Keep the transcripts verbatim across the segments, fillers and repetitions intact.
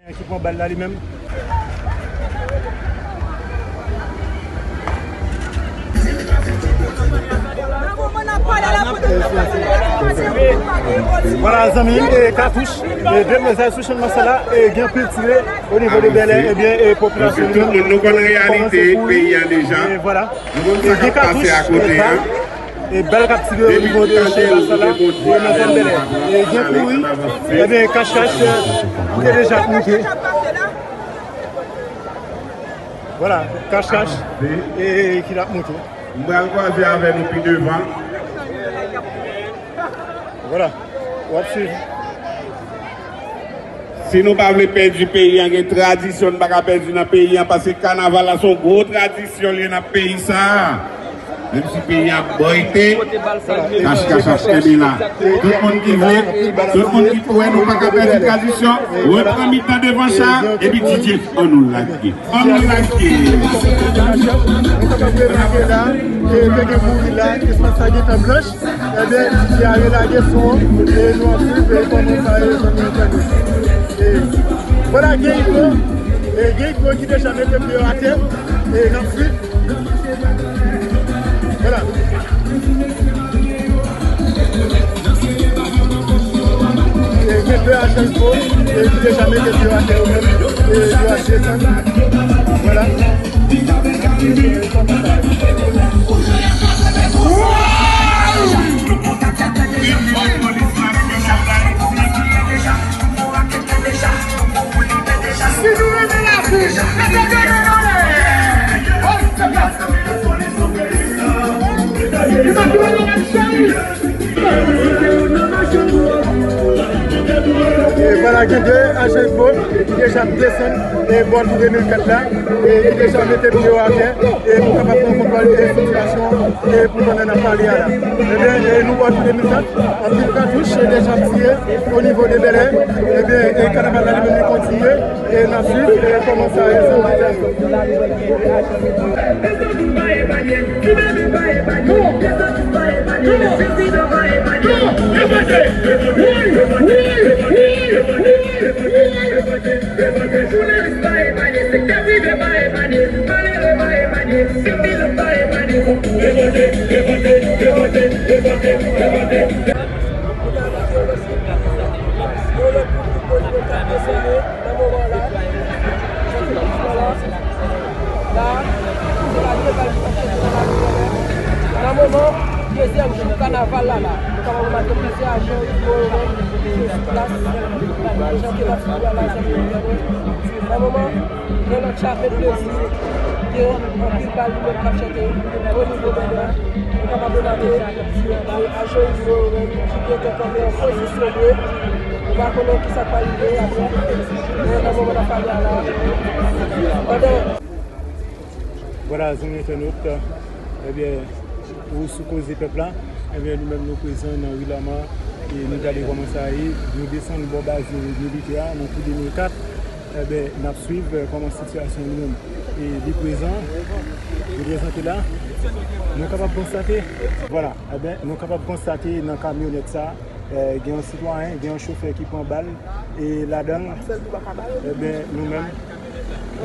Ki pran bal la li menm. Vwala zanmi m, e katouch, e demoiselle sou chann masala, e gen pil tire o nivo de Bèlè, ebyen, e popilasyon li menm, nou konn reyalite peyi a deja. E vwala. Nou konn sa k ap pase akote a. E bal k ap tire o nivo de chann masala, e nan zòn Bèlè. E gen kouri, ebyen, kach kach, e, li te deja ap moute. Vwala, kach kach, e ki t ap moute. M pral kwaze avè nou pi devan. Vwala, w ap swiv. Si nou pa vle pèdi peyi an, gen tradisyon nou pa ka pèdi nan peyi an, paske kanaval la se yon gwo tradisyon li ye nan peyi sa a. Menm si peyi an ap bòyte, kach kach ap kenbe la. Tout moun ki vle, tout moun ki kwè nou pa ka pèdi tradisyon, repran mitan devan cha, epi D J annou lage. Annou lage. Nou kapab remake la, e te gen kouri la, espas la gentan blanch. Ebyen, li a relage son, e nou ap swiv, e kòman sa ye, zanmi entènot. E, vwala, gen Igbo, e gen Igbo ki deja mete pye yo atè, e n ap swiv. Vwala. E gen de ajan Igbo, e ki deja mete pye yo atè yo menm, e yo ap desann. Vwala. E vwala, gen de ajan Igbo ki deja ap desann, e bò tou de mil kat la, e ki deja mete pye yo atè, e pou kapab pran kontwòl, e sitiyasyon, e pou pandan n ap pale a la. Ebyen, e nou bò tou de mil kat, anpil katouch, e deja ap tire o nivo de Bèlè. Ebyen, e kanaval la li menm li kontinye, e n ap swiv, e kòman sa ye, zanmi entènot. Nan moman la, se la de bal ki pase nan lari Bèlè. Nan moman, dezyèm jou kanaval la la, nou kapab remake plizyè ajan Igbo yo menm ki sou plas, jan ke n ap swiv la la, jan ke nou wè. Nan moman, gen lòt chape plezi, gen anpil bal li menm k ap chante o nivo Bèlè. Nou kapab remake, e ajan Igbo yo menm ki gentan kanpe an pozisyon vre. Nou pa konnen kisa k pral rive apre. Men nan moman n ap pale a la, pandan... Vwala, zanmi entènot, ebyen, ou sou Koze Pèp la, ebyen, nou menm nou prezan nan ri Lama, e nou gade kòman sa ye, nou desann bò baz militè a nan kou de mil kat, ebyen, n ap swiv, e, kòman sitiyasyon li menm, e, li prezan, li prezante la, nou kapab konstate, vwala, ebyen, nou kapab konstate nan kamyonèt sa, e, gen yon sitwayen, gen yon chofè ki pran bal, e ladan l, ebyen, nou menm,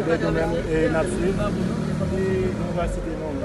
ebyen, nou menm, e, n ap swiv, e nou va site non l.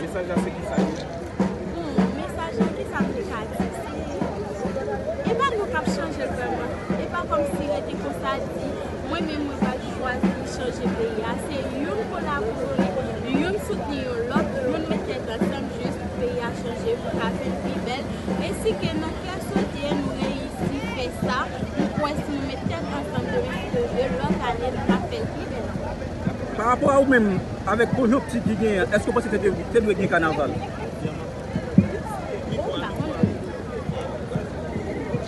Mesaj la se ki sa? Hmm, mesaj la, ki sa m te ka di? Se, e pa nou k ap Mwen menm, mwen pral chwazi chanje peyi a. Se youn kolabore, youn soutni yon lòt, youn met tèt ansanm jis pou peyi a chanje, pou l ka vin pi bèl. E si ke nan kè sote nou reyisi fè sa, m kwè si nou met tèt ansanm demen si Dye vle, lòt ane nou ka fè l pi bèl ankò. Pa rapò a ou menm, avèk konjonkti ki genyen an, èske w panse te, te dwe gen kanaval?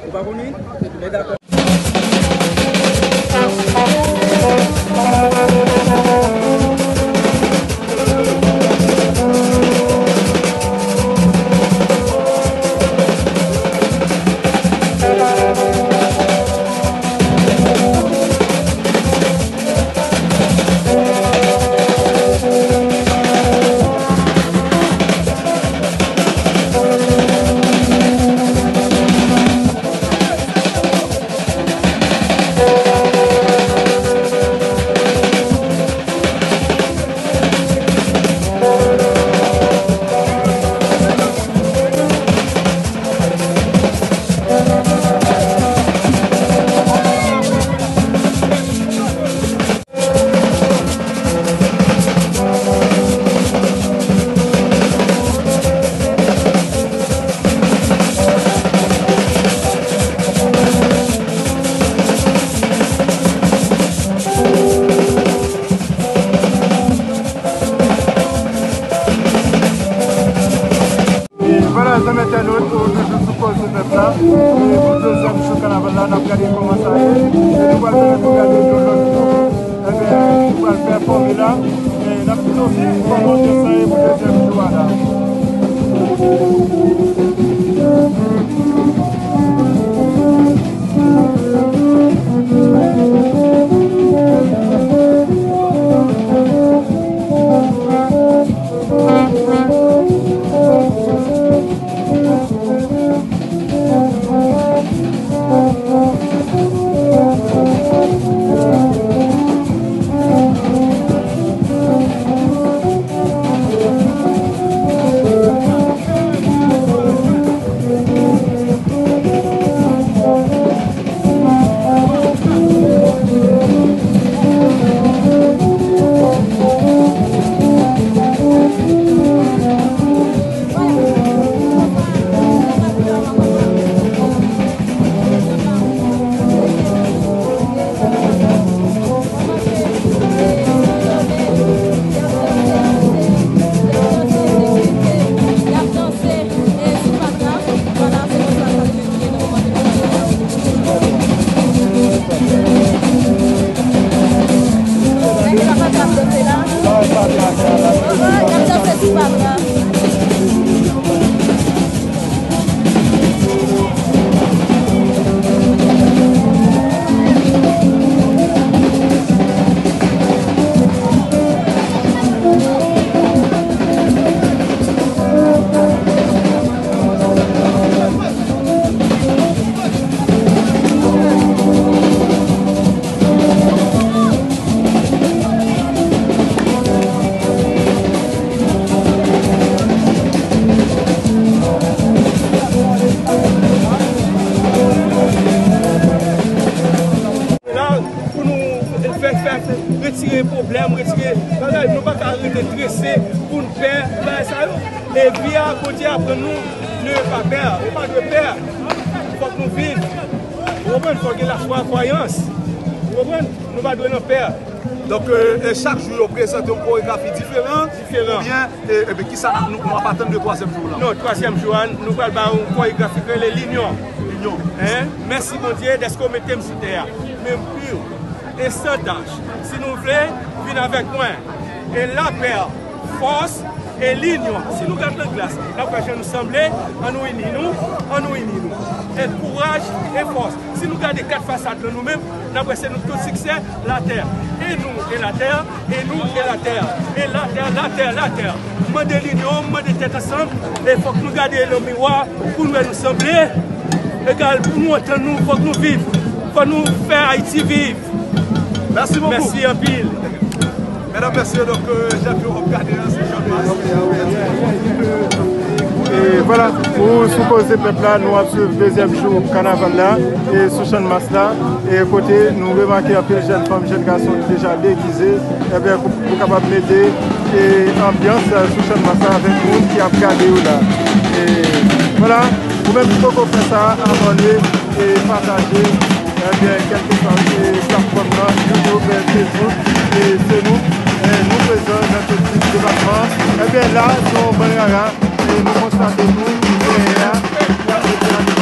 Ou pa konnen? Men dakò. E vwala, zanmi entènot, nou toujou sou Koze Pèp la. E pou dezyèm jou kanaval la, n ap gade kòman sa ye. E nou pral pèmèt nou gade yon lòt gwoup, ebyen, ki pral pèfòme la. E n ap kite w viv kòman anbyans sa ye pou dezyèm jou a la. La, pou nou fè, fè, retire pwoblèm, retire bagay, nou pa ka rete strese pou n pè bagay sa yo. E vi a, Bondye aprann nou, ne pa pè, ou pa dwe pè. Fòk nou viv. Ou konprann? Fòk gen lafwa, kwayans. Ou konprann? Nou pa dwe nan pè. Donk, e, e chak jou yo prezante yon koregrafi diferan, diferan, oubyen, e, ebyen, kisa n ap, nou, nou ap atann de twazyèm jou la? Non, twazyèm jou a, nou pral ba yon koregrafi ki rele Linyon. Linyon. Hein? Mèsi Bondye dèske w mete m sou tè a. Men m pur e san tach. Si nou vle, vin avèk mwen. E lapè, fòs e linyon. Si nou gad nan glas, n ap wè jan nou sanble, ann nou ini nou, ann nou ini nou. E kouraj e fòs. Si nou gade kat fasad lan nou menm, n ap wè se nou tout siksè, latè. E nou, e latè, e nou, e latè. E latè, latè, latè. Mande linyon, mande tèt ansanm, e fòk nou gade nan miwa pou n wè nou sanble. Egal, pou nou antann nou, fòk nou viv. Fòk nou fè Ayiti viv. Mèsi bokou. Mèsi anpil. Medam, mesye, donk, euh, jan ke w ap gade a, se jan ke, e, E vwala, pou sou Koze Pèp la, nou ap swiv dezyèm jou kanaval la, e sou Channmas la, e kote nou remake anpil jèn fanm, jèn gason ki deja degize, ebyen, pou, pou kapab mete, e, anbyans, e, sou Channmas la avèk moun ki ap gade yo la. E vwala, ou menm ki poko fè sa, abòne, e pataje, ebyen, kèlkeswa, e, platfòm nan, YouTube, e, Facebook, e, se nou, e, nou prezan nan tout depatman. Ebyen, la, se yon bann rara, e nou konstate nou, e, la, y ap mete animasyon.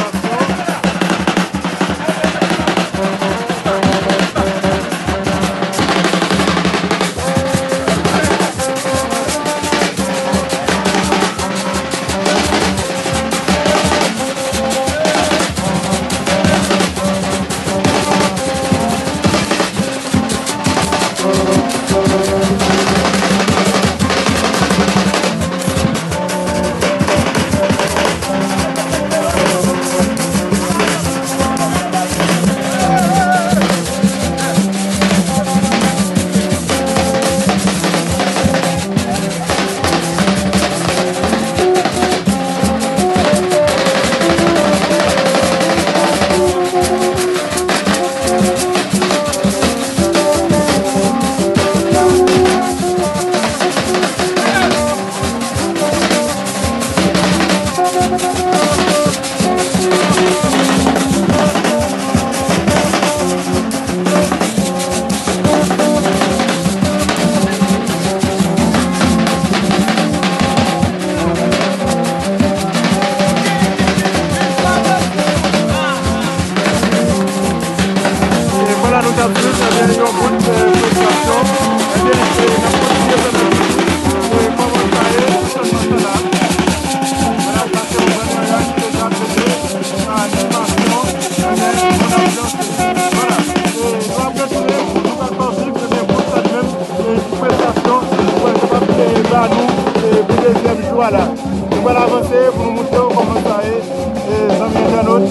E vwala, nou t ap swiv, ebyen, yon bout, e, prestasyon. Ebyen, e, n ap kontinye fè menm, e, kòman sa ye, sèlman sa la. Vwala, sa se yon bann bagay ki deja fete, animasyon, ebyen, yon anbyans. Vwala. E, nou ap retounen, nou pral pa viv, ebyen, pou sa menm, e, ti prestasyon, pou l kapab, e, ba nou, e, pou dezyèm jou a la. Nou pral avanse pou nou montre w kòman sa ye, e, zanmi entènot.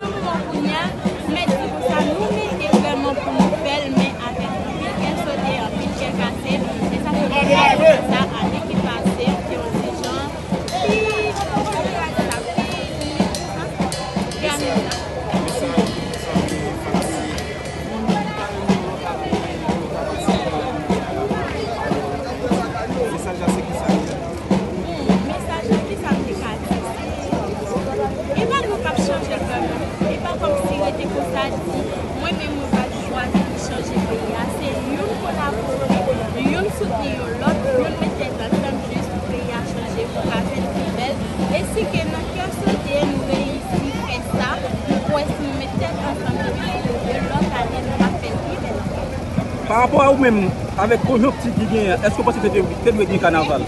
Nan moman kounye a, m mèt di konsa, nou mete vrèman pou nou fè l, men avèk anpil kè sote, anpil kè kase, e sa fè nou gade konsa, ane ki pase, te yon ti jan, pi, pi, pi, pi, pi, pi, Mesaj la se kisa? Bon, mesaj la, kisa m te ka di? Se, e pa nou k ap chanje vrèman. E pa kòmsi rete konsa di, mwen menm mwen pral chwazi pou chanje peyi a. Se youn kolabore, youn soutni yon lòt, youn met tèt ansanm jis pou peyi a chanje, pou ka fè l pi bèl. E si ke nan kè sote nou reyisi fè sa, m kwè si nou met tèt ansanm epi nou leve lòt ane, nou va fè l pi bèl ankò. Pa rapò a ou menm, avèk konjonkti ki genyen an, èske w panse te dwe, te dwe gen kanaval?